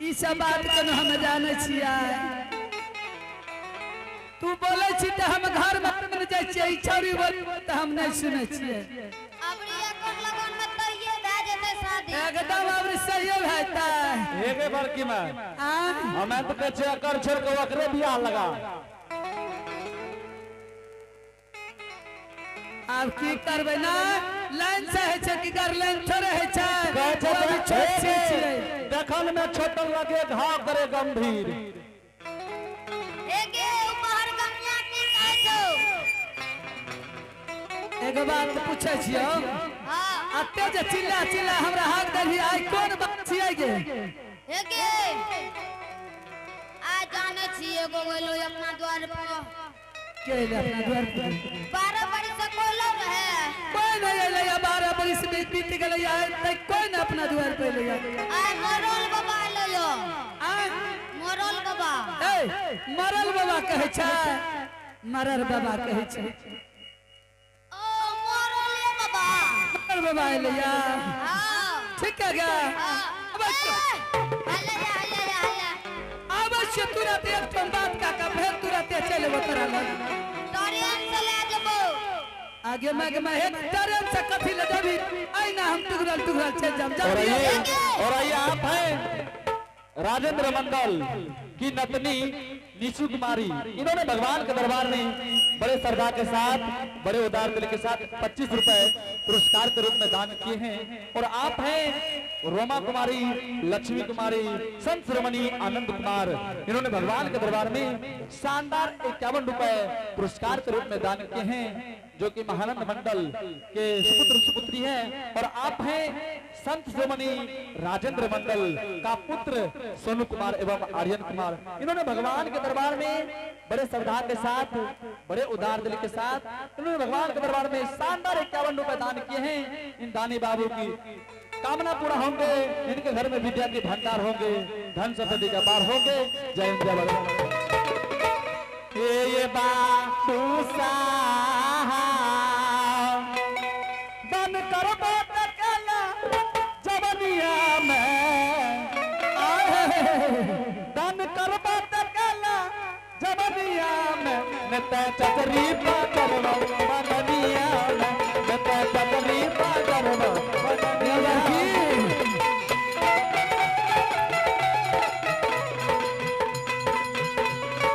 ई सब बात कोनो हम जानै छियै। तू बोलै छी तऽ हम घर में नहि जाइ छियै, ई छौरी बोल तऽ हम नहि सुनै छियै। अबरी एकर लगन में तहिये भए जेतै शादी। एकदम अबरी सहिए भए जेतै। हेगे बड़की में आ हमें तो कहै छियै एकर छोड़ के ओकरे बियाह लगा। आब की करबै ना, लाइन से होइ छै कि गर लाइन थोड़े होइ छै। कहै छै ओ अभी छोट हेगे, छियै छियै। देखल में छोटल लगे घाव करे गंभीर। हेगे उपहर गमिया की कहै छौ? एगो बात पूछै छियौ। हाँ। अते जे चिल्ला चिल्ला हमरा हाक देलही, आइ कोन बात छियै गे? हेगे आ जानै छी एगो गेलो अपना द्वार पर। के एलै अपना द्वार पर? 12 बरिस से कोलो रहे। कोई नहीं एलै, 12 बरिस बीत गेलै, आइ तक कोई नहीं अपना द्वार पर एलै। आइ मरल बाबा एलै यो। आइ? मरल बाबा। ए, मरल बाबा कहै छै, मरल बाबा कहै छै। ओ मरले बाबा। मरल बाबा एलै या। हाँ। ठीक है गा। हाँ। अवश्य। हल्ला या, हल्ला या, हल्ला। अवश्य तुरंत एक ठम बात काका फेर तुरंत चलि एबो तोरा लग। ट्रेन से ले जेबो। आगे मागे में एक ट्रेन से कथी ले जेबी? आइ ना हम टुकड़ल टुकड़ल चलि जाम। और जल्दी ये आउ। और ये आप हैं राजेंद्र मंडल की नतनी निशु कुमारी, इन्होंने भगवान के दरबार में बड़े श्रद्धा के साथ बड़े उदार दिल के साथ 25 रुपए पुरस्कार के रूप में दान किए हैं। और आप हैं रोमा कुमारी, लक्ष्मी कुमारी, संत श्रोमणी आनंद कुमार, इन्होंने भगवान के दरबार में शानदार 51 रुपए पुरस्कार के रूप में दान किए हैं, जो कि महानंद मंडल के सुपुत्र सुपुत्री हैं। और आप हैं संत श्रोमणी राजेंद्र मंडल का पुत्र सोनू कुमार एवं आर्यन कुमार, इन्होंने भगवान के दरबार में बड़े श्रद्धा के साथ बड़े उदार दिल के साथ इन्होंने भगवान के दरबार में शानदार 51 रुपए दान किए हैं। इन दानी बाबू की कामना पूरा होंगे, इनके घर में विद्या के भंडार होंगे, धन संपत्ति का पार होंगे। जय हिंद, जय भारत। ये बाबू साहब बन कर बात कला जवनिया में, दन कर बात कला जवनिया में, नता चतरी पाकरवा बननिया में, नता चतरी पाकरवा बननिया में।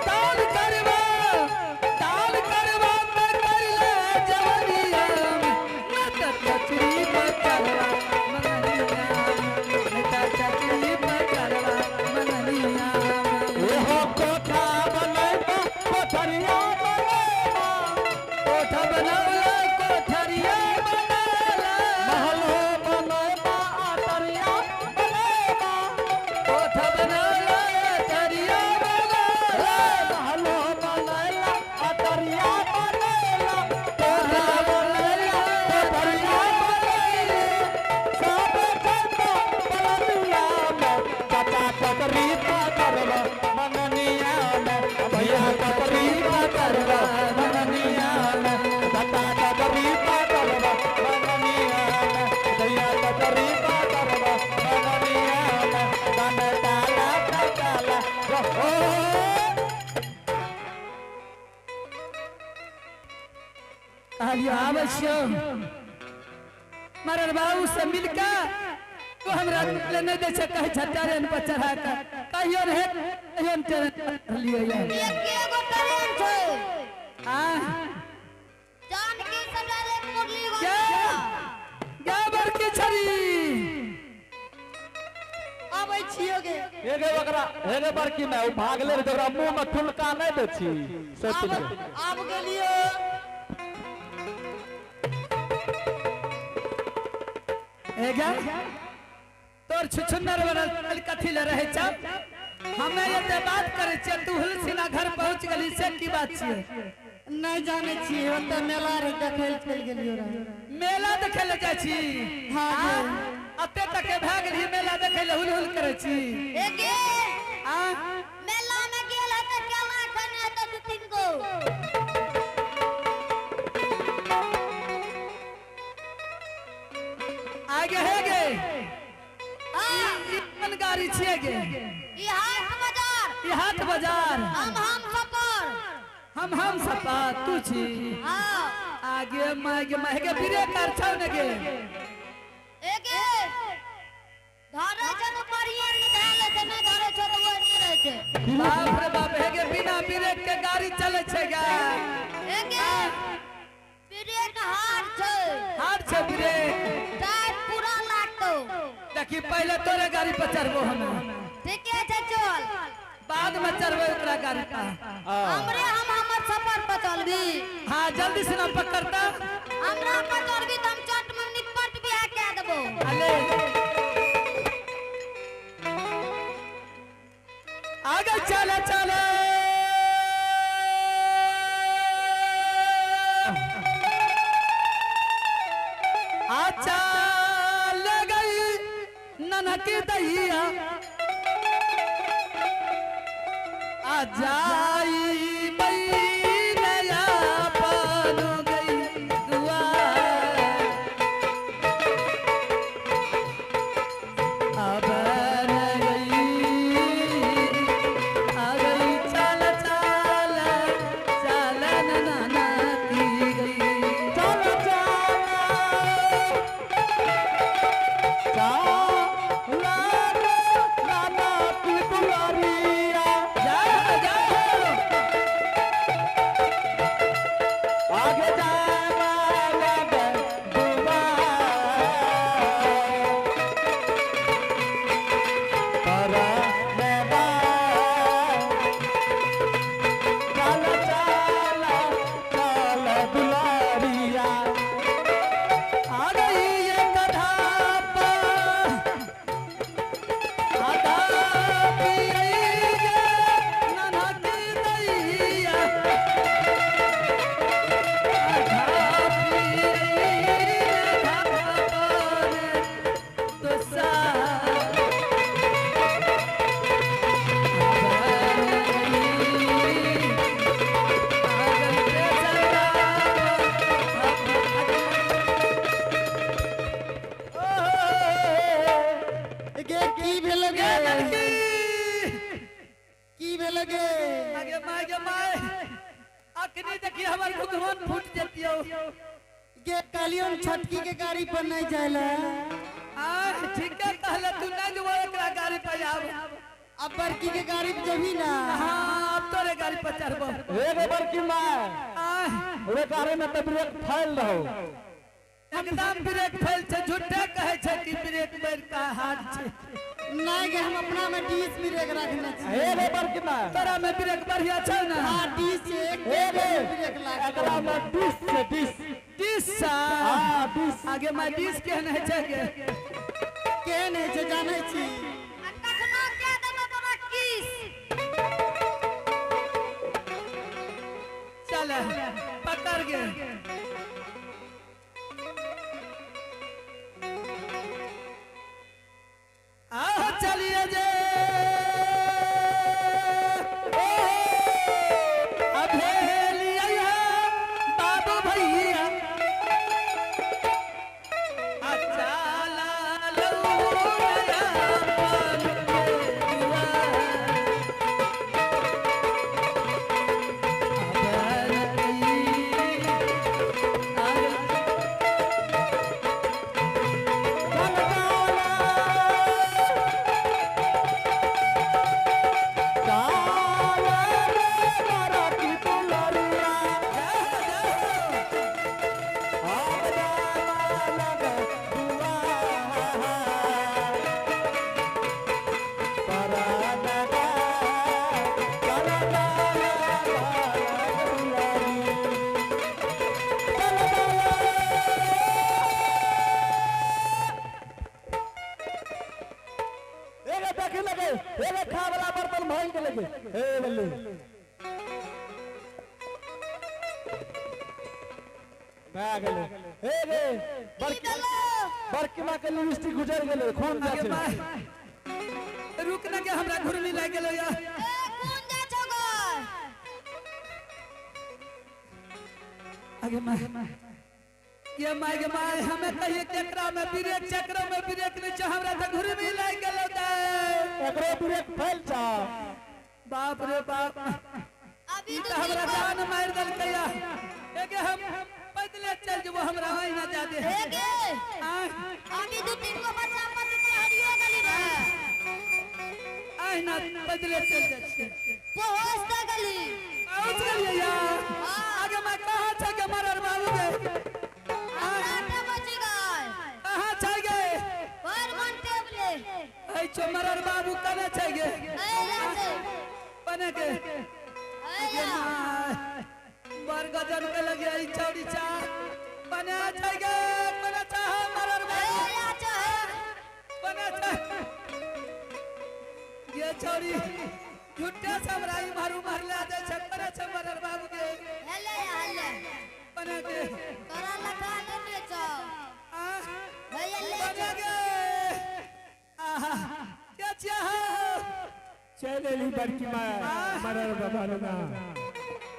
ताल करवा, ताल करवा में कर ले जवनिया में, नता चतरी पाकरवा बननिया में, नता चतरी पाकरवा बननिया में। ये हो कोठा बनैबा, कोठरिया बनैबा। कोठा बनौला, कोठरिया बनौला। महल हो बनैबा, अतरिया बनैबा। कोठा बनौला, अतरिया बनौला। महल हो बनैला, अतरिया बनैला। कोठा बनौला, कोठरिया बनैले। सब जगह बननिया में, चाचा चतरी पाकरवा मननिया में, भैया चतरी पाकरवा मननिया में, चाचा चतरी पाकरवा मननिया में, भैया चतरी पाकरवा मननिया में, दन ताला ताला रहो। कहलियो आबै छियौ मरल बाबू से मिलके, तू हमरा ले नहि दै छै, कहै छै ट्रेन पर चढ़ा के, कहियो ने कहियो ने ट्रेन पर चढ़लियै यऽ। एके गो ट्रेन छै। आ जानकी सब ले मुरली गे गे बड़की छड़ी आबै छियो गे। हेगे ओकरा, हेगे बड़की में ओ भागले रे, ओकरा मुंह में ठुनका नहीं दै छी। सोच आब ले। आब गेलियो। हे गे तोर छुछुन्नर बनल कथी ले रहै छौ? हमे एते बात करै छियै, तू हुलसिना घर पहुंच गेली, से की बात छियै? नहीं जाने छियै, ओतऽ मेला रे देखै लए चलि गेलियो रहे। मेला देखै लए जाइ छी? हाँ गे। अते तक भए गेली, मेला देखै लए हुल हुल करै छी। एगे आ मेला में गेल है तऽ केला खाने हेतै 2-3 गो। आगे हे गे। हाँ। ई कोन गाछ गाड़ी छिए गे? ई हाट बाजार। ई हाट बाजार। हम सपर। हम सपा तू छी। हाँ। आगे माय गे माय गे ब्रेक आर छौ ने गे? एगे धरे छै तऽ बढ़िया से धए लै छै, नहि धरे छै तऽ ओहिने रहै छै। बाप रे बाप, हे गे बिना ब्रेक के गाड़ी चले छै गे। एगे ब्रेक हार्ड छै। हार्ड छै ब्रेक। टायर पूरा लागतौ। देखी पहले तोरे गाड़ी पर चढ़बो हम। ठीके छै चल। बाद में चढ़बे ओकरा गाड़ी पर। हमरे हम हमर सफर पर चलबी। हाँ जल्दी से ना पकड़ता। हमरा पर चढ़बी तऽ हम चट में निपट बियाह कए देबो। अले आगे चले चले। अच्छा गई ननक दैया आ जाई नया पान गई दुआ। अब गई आ गई चल चल चल ननना की गई। चल चल नाना की दुआरिया। जय हो जय हो। आगे जाना लगे दुआर। पर चल चल चल दुलारिया। आ गई एक धापा आधा पियई गे नन्हा की दैया। आधा पियई रे धापा रे तो सा। गे की भेल गे? की भेल गे? आगे my गे my, अखनी देखी हमर भगवान फूट जतियो। गे कहलियौ छोटकी के गाड़ी पर नहीं जाइला। आ ठीक है कहले तू नहीं जो एकरा गाड़ी पर आब। अब बड़की के गाड़ी पर जबी ना। हाँ अब तोरे गाड़ी पर चढ़बो। हे रे बड़की माय, आ रे गाड़ी में तो ब्रेक फैल रहो। एकदम ब्रेक फैल छै, झूठे कहै छै कि ब्रेक मारि का हाथ छै। नहीं गे हम अपना में 20 ब्रेक रखने छी। हे रे बड़की माय, तोरा में ब्रेक बढ़िया छै ना? हाँ 20 एक हे रे ब्रेक लागल। एकरा में 20 से 20। 20 सा। हाँ 20। आगे my 20 केहन होइ छै गे? केहन होइ छै जानै छी? आ कखनो कए देबो तोरा किस। चल पकड़ गे। आह चलिए जे अभेलिया बाबू भैया। अच्छा लाल नया पान के दुआर। चल रे बड़की दुलारिया। आगे जाना लगे दुआर। पर नगा चल चल दुलारी। चल चल। एगे देखी लगे, एगे खा वाला बर्तन भांग के लगे। ए बल्ले। भए गेलै। हे रे, की देलो? बड़की माँ के लिपस्टिक गुजर गेलै, खून आगे जाइ छै। माय रुक ना के हमरा घुरमी लागि गेलो या। ए कोन जाइ छौ गै? आगे my ये my गे my, हमें कहिए केकरा में ब्रेक चक्र में ब्रेक नहीं छै, हमरा तऽ घुरमी लागि गेलो दाय। एकरो ब्रेक फैल जा। बाप रे बाप, अभी ई दू त हमरा तीन गो जान मार देलकै या। एगे हम पैदले चल जेबो, हमरा होई ना जादे। एगे आय अभी दू तीन गो बच्चा पर हरियो गली रे। आय ना पैदले चल जाइ छियै। पहुंच त गली। पहुंच गेलियै या। आगे मैं कहाँ छै गे मरर बाबू गे? हमरा ते बची गए। कहाँ छै गे? पर मन टेबले। ऐ छो मरर बाबू कने छै गे? ए लासे। बने के ए गे ला। My, बड़ गजन के लगे ई चौड़ी चा बने छै गे, बने छै मरर ए बाबू। ला छे। बने छै गे चौड़ी, झूठे से हमरा इम्हर उम्हर ले जाइ छै। बने छै मरर बाबू गे? हेले हेले। बने के तोरा लखा देने छौ। आ भैया ले बने छौ। गे। आहा, के छियै हौ? चल एली बड़की माय मरर बाबा ना।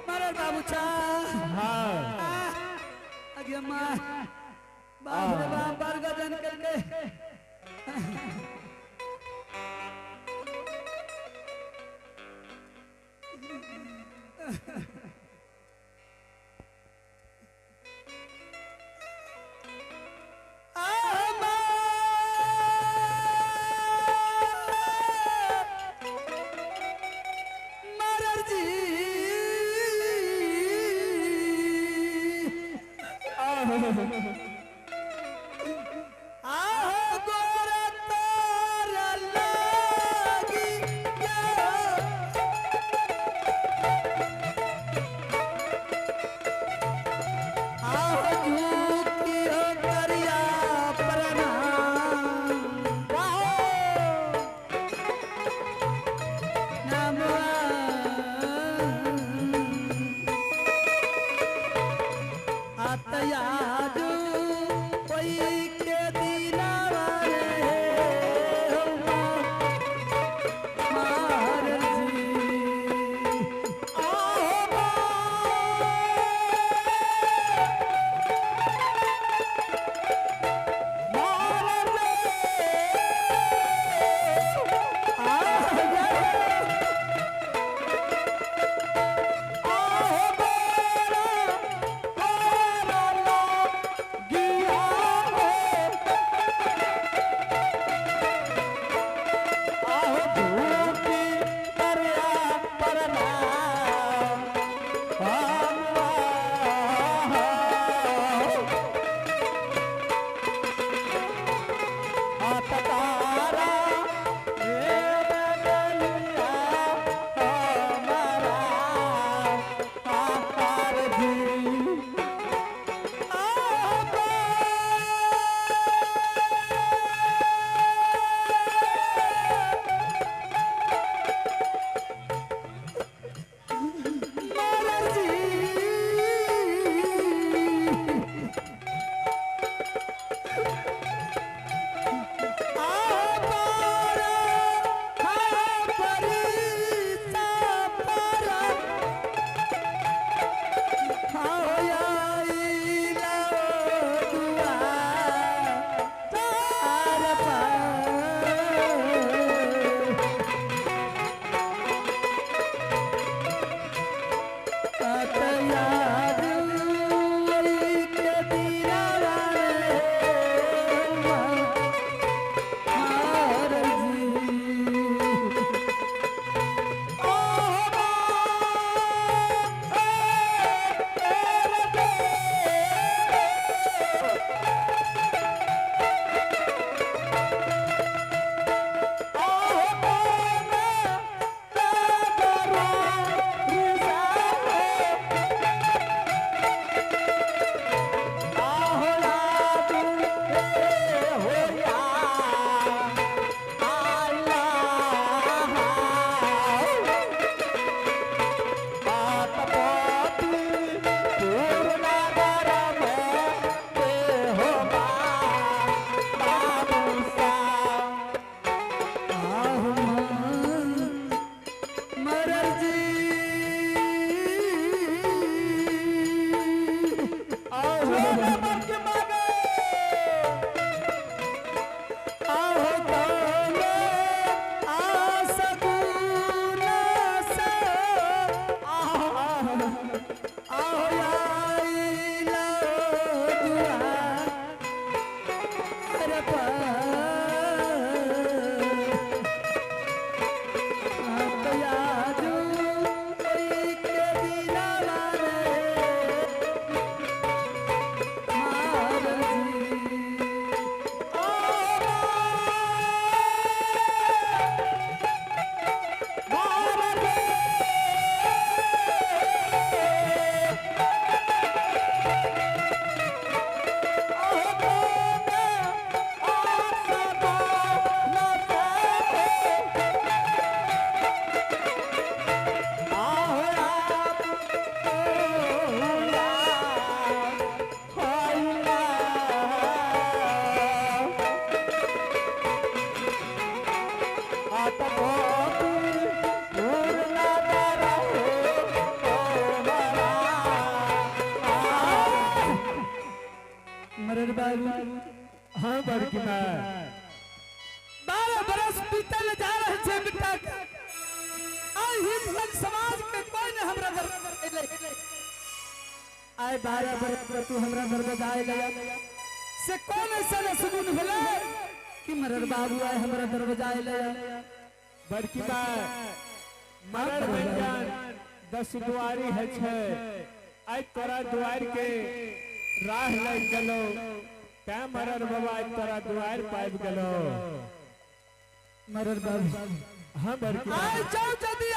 मरर बाबू चा। हाँ। अगे माँ, बाप रे बाप, बड़ गजन करके। मरर जी, आहो गोरा तारा लागी गया। आहो झुकियो करिया प्रणाम। नमः आतयादु। माय। 12 बरस बीतल जा रहे छे बेटा के। आइ हिंदुस्तान समाज के कोई ने हमरा घर अइलै। आइ 12 बरस पर तू हमरा दरवाजा अइलै से कौन ऐसा सुगुन भेलै कि मरर बाबू आइ हमरा दरवाजा अइलै। बड़की माय, मरर व्यंजन 10 दुआरी है छे, आइ तोरा दुआर के राह लग गेलो, तैं मरर बाबा आइ तोरा दुआर पाबि गेलो। मरर बाबू हाँ बड़की माय। आइ जाओ जदि